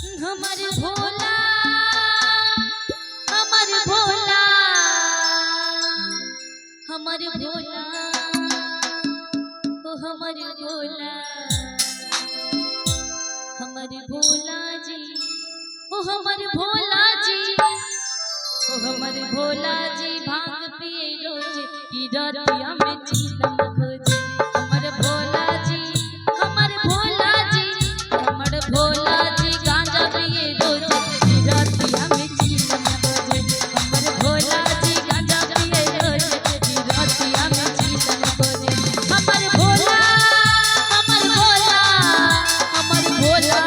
हमर भोला, हमर भोला, हमर भोला, ओ हमर भोला, हमर भोला जी, ओ हमर भोला जी, ओ हमर भोला जी भांग पिए रोज ई रतिया में चीलम खोजे। हमर भोला जी, हमर भोला जी, हमर भोला जी गांजा पिए रोज ई रतिया में चीलम खोजे। हमर भोला जी गांजा पिए रोज ई रतिया में चीलम खोजे। हमर भोला, हमर भोला, हमर भोला,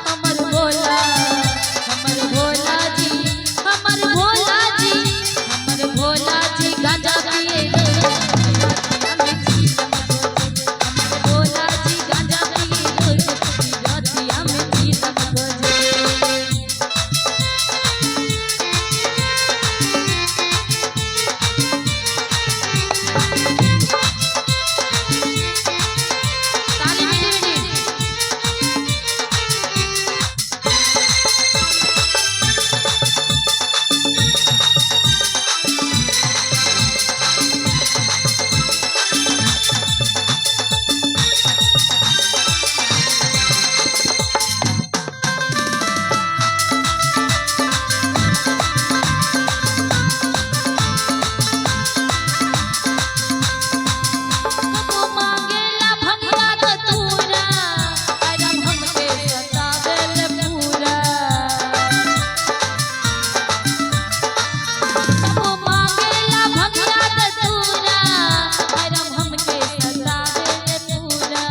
हमर भोला, हमर भोला जी, हमर भोला जी, हमर भोला जी गांजा पिए रोज रतिया में चीलम खोजे। हमर भोला जी गांजा पिए रोज रतिया में चीलम खोजे। ताली मिली मिली। कबो मांगेला भंगिया धतूरा, अरम हमके सतावेल पूरा। कबो मांगेला भंगिया धतूरा, अरम हमके सतावेल पूरा।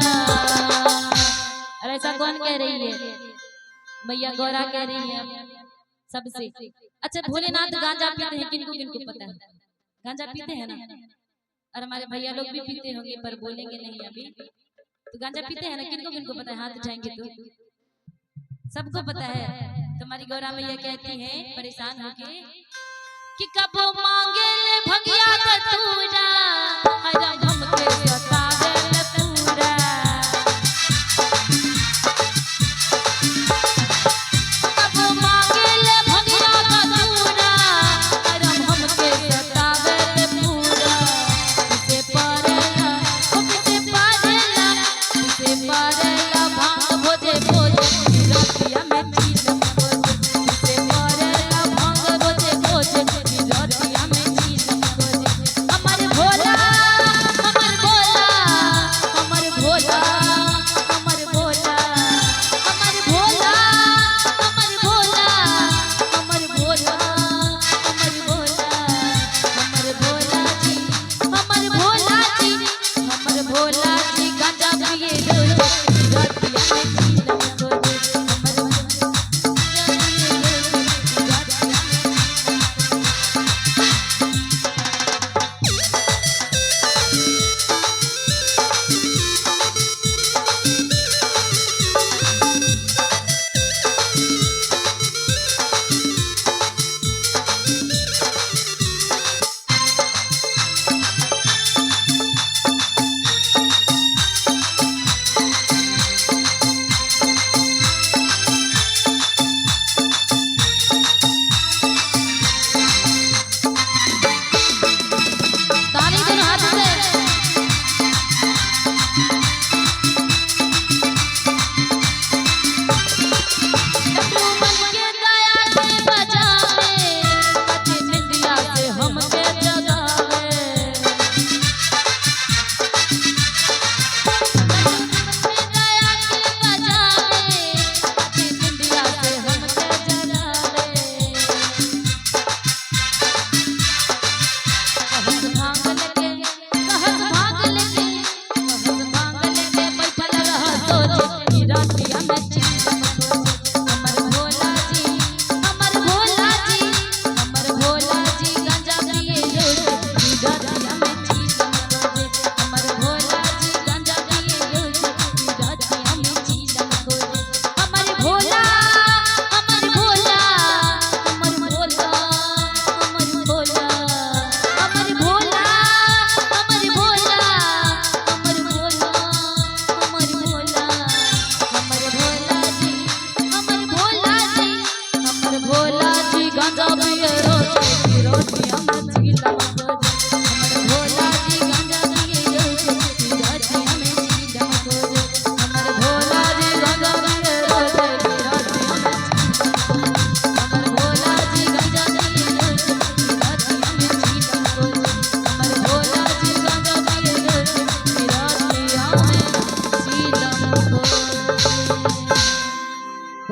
अरे ऐसा कौन कह रही है? मैया गौरा कह रही है सबसे। अच्छा, भोलेनाथ गांजा पीते हैं, किनको किनको पता है? गांजा पीते हैं ना? और हमारे भैया लोग भी पीते होंगे पर बोलेंगे नहीं अभी। तो गांजा पीते हैं ना, किनको किनको पता है? हाथ उठाएंगे तो सबको पता है। तुम्हारी गौरा मैया कहती है परेशान होके कि कबो मांगे ले भंगिया धतूरा, हरम हमके सतावेल पूरा। कबो मांगे ले भंगिया धतूरा, हरम हमके सतावेल पूरा। पिसे परेला, ओ पिसे परेला, पिसे परेला भांग भोजे भोजे रतिया में चीलम खोजे। पिसे परेला भांग भोजे भोजे रतिया में चीलम खोजे। हमर भोला, हमर भोला,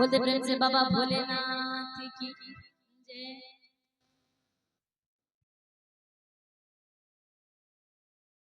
बोलते प्रेम से बाबा भोलेनाथ।